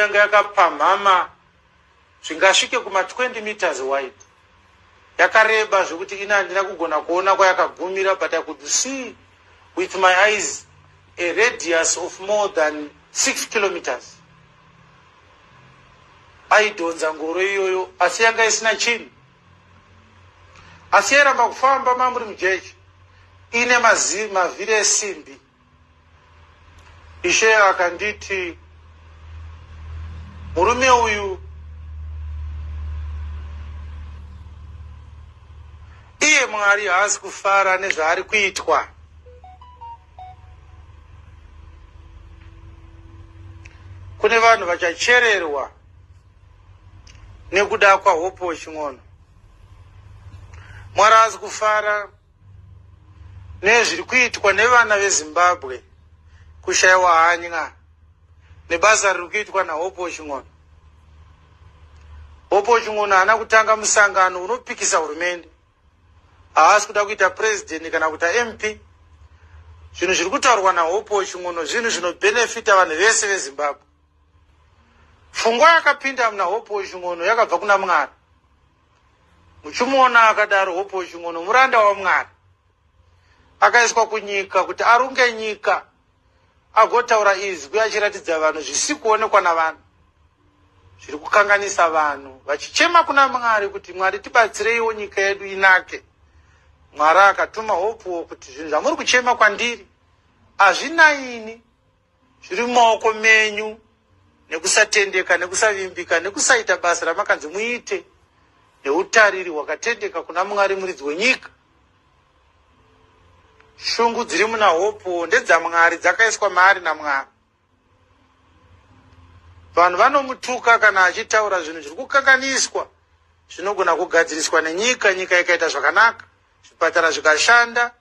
yanga yakapamhama zvingasvike kuma 20 meters wide. Yakareba zvekuti ini handina kugona kuona kwayakagumira, but I could see with my eyes a radius of more than 6 kilometers. Aidhonza ngoro iyoyo asi yanga isina chinhu, asi yairamba kufamba mamuri mujecha ine mavhiri esimbi. Ishe akanditi murume uyu iye Mwari haasi kufara nezvaari kuitwa. Kune vanhu vachachererwa nekuda kwaHope Chin'ono. Mwari haasi kufara nezviri kuitwa nevana veZimbabwe, kushaiwa hanya nebasa riri kuitwa naHope Chin'ono. Hope Chin'ono haana kutanga musangano unopikisa hurumende. Haasi kuda kuita president kana kuita MP. Zvinhu zviri kutaurwa naHope Chin'ono zvinhu zvinobhenefita vanhu vese veZimbabwe. Pfungwa yakapinda muna Hope Chin'ono yakabva kuna Mwari. Muchimuona akadaro Hope Chin'ono muranda waMwari. Akaiswa kunyika kuti arunge nyika, agotaura izwi achiratidza vanhu zvisi kuonekwa navanhu, zviri kukanganisa vanhu, vachichema kuna Mwari kuti Mwari tibatsireiwo nyika yedu inake. Mwari akatuma Hope kuti zvinhu zvamuri kuchema kwandiri hazvina ini, zviri mumaoko menyu nekusatendeka, nekusavimbika, nekusaita basa ramakanzi muite neutariri hwakatendeka kuna Mwari muridzi wenyika. Shungu dziri muna Hope ndedzaMwari, dzakaiswa maari naMwari. Vanhu vanomutuka kana achitaura zvinhu zviri kukanganiswa zvinogona kugadziriswa nenyika, nyika ikaita zvakanaka, zvipatara zvikashanda,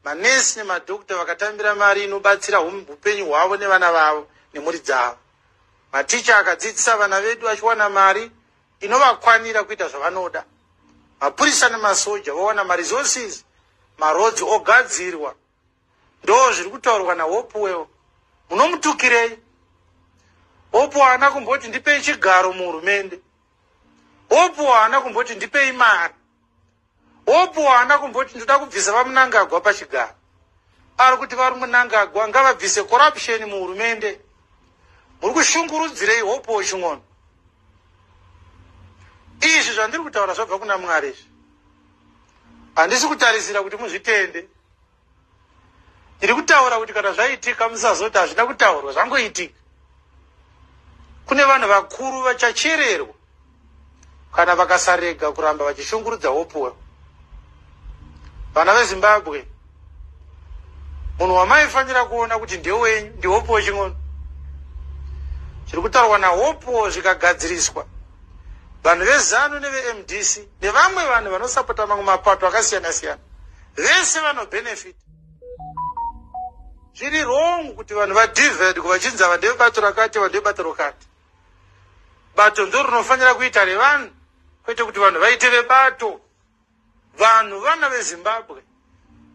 manesi nemadhokta vakatambira mari inobatsira upenyu hwavo nevana vavo nemhuri dzavo, maticha akadzidzisa vana vedu achiwana mari inovakwanira kuita zvavanoda, mapurisa nemasoja vawana maresources, marodzi ogadzirwa. Ndo zviri kutaurwa naHopewell. Munomutukirei? Hope haana kumboti ndipei chigaro muhurumende. Hope haana kumboti ndipei mari. Hope haana kumboti ndoda kubvisa vaMnangagwa pachigaro. Ari kuti vari Mnangagwa ngavabvise corruption muhurumende. Muri kushungurudzirei Hope Chin'ono? Izvi zvandiri kutaura zvabva kuna Mwari izvi. Handisi kutarisira kuti muzvitende. Ndiri kutaura kuti kana zvaitika musazoti hazvina kutaurwa, zvangoitika. Kune vanhu vakuru vachachererwa kana vakasarega kuramba vachishungurudza Hopewell. Vana veZimbabwe, munhu wamaifanira kuona kuti ndewenyu ndiHopewell Chin'ono. Zviri kutaurwa naHopewell zvikagadziriswa, vanhu veZANU neveMDC nevamwe vanhu vanosapota mamwe mapato akasiyana-siyana vese vanobhenefita. Zviri wrong kuti vanhu vadivide vachinzi ava ndevebato rakati, ava ndevebato rakati. Bato ndo rinofanira kuita revanhu, kwete kuti vanhu vaite vebato. Vanhu vana veZimbabwe,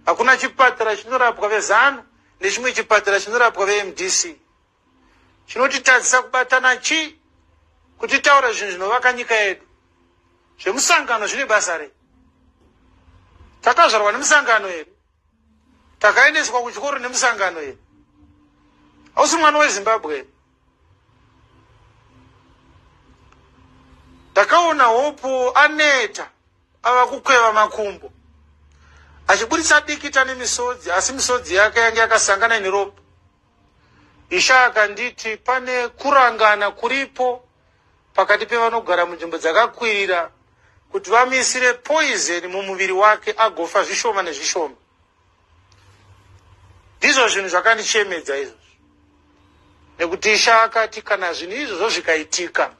hakuna chipatara chinorapwa veZANU nechimwe chipatara chinorapwa veMDC. Chinotitadzisa kubatana chii kuti taura zvinhu zvinovaka nyika yedu? Zvemusangano zvine basa rei? Takazvarwa nemusangano here? Takaendeswa kuchikoro nemusangano here? Hausi mwana weZimbabwe here? Ndakaona Hope aneta ava kukweva makumbo achiburitsa dikita nemisodzi, asi misodzi yake yange yakasangana neropa. Ishe akanditi pane kurangana kuripo pakati pevanogara munzvimbo dzakakwirira kuti vamuisire poison mumuviri wake agofa zvishoma nezvishoma. Ndizvo zvinhu zvakandichemedza izvozvo, nekuti Ishe akati kana zvinhu izvozvo zvikaitika,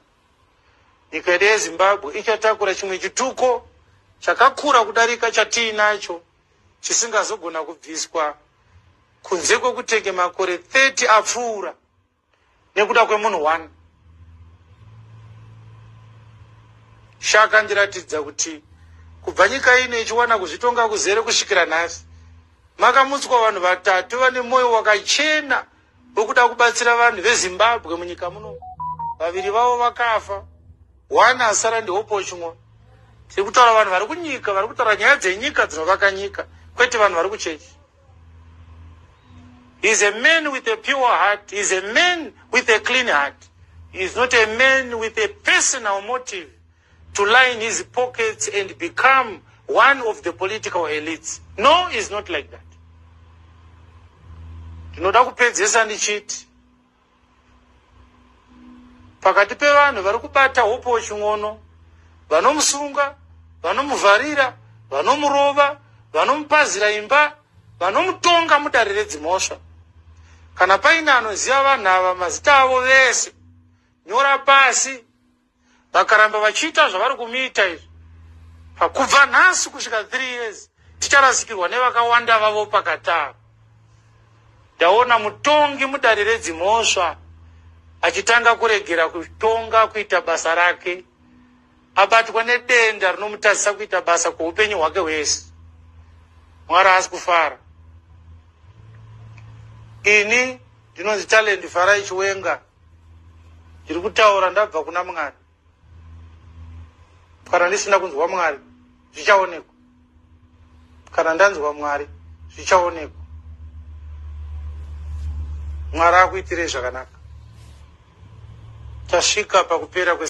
nyika yedu yeZimbabwe ichatakura chimwe chituko chakakura kudarika chatiinacho, chisingazogona kubviswa kunze kwekutenge makore 30 apfuura nekuda kwemunhu 1. Ishe akandiratidza kuti kubva nyika ino ichiwana kuzvitonga kuzere kusvikira nhasi, makamutswa vanhu vatatu vane mwoyo wakachena wekuda kubatsira vanhu veZimbabwe munyika muno. Vaviri vavo vakafa. One asara ndiHope Chin'ono. Tiri kutaura vanhu vari kunyika, vari kutaura nyaya dzenyika dzinovaka nyika, kwete vanhu vari kuchechi. He is a man with a pure heart. He is a man with a clean heart. He is not a man with a personal motive to line his pockets and become one of the political elites. No, he's not like that. Ndinoda kupedzesa ndichiti pakati pevanhu vari kubata Hopewell Chin'ono, vanomusunga, vanomuvharira, vanomurova, vanomupazira imba, vanomutonga mudare redzimhosva. Kana paine anoziva vanhu ava mazita avo vese, nyora pasi. Vakaramba vachiita zvavari kumuita izvi, kubva nhasi kusvika 3 years ticharasikirwa nevakawanda vavo pakati ava. Ndaona mutongi mudare redzimhosva achitanga kuregera kutonga kuita basa rake, abatwa nedenda rinomutadzisa kuita basa kweupenyu hwake hwese. Mwari haasi kufara. Ini ndinonzi Talent Farai Chiwenga. Ndiri kutaura ndabva kuna Mwari. Kana ndisina kunzwa Mwari, zvichaonekwa. Kana ndanzwa Mwari, zvichaonekwa. Mwari akuitirei zvakanaka. Tasvika pakupera kwe.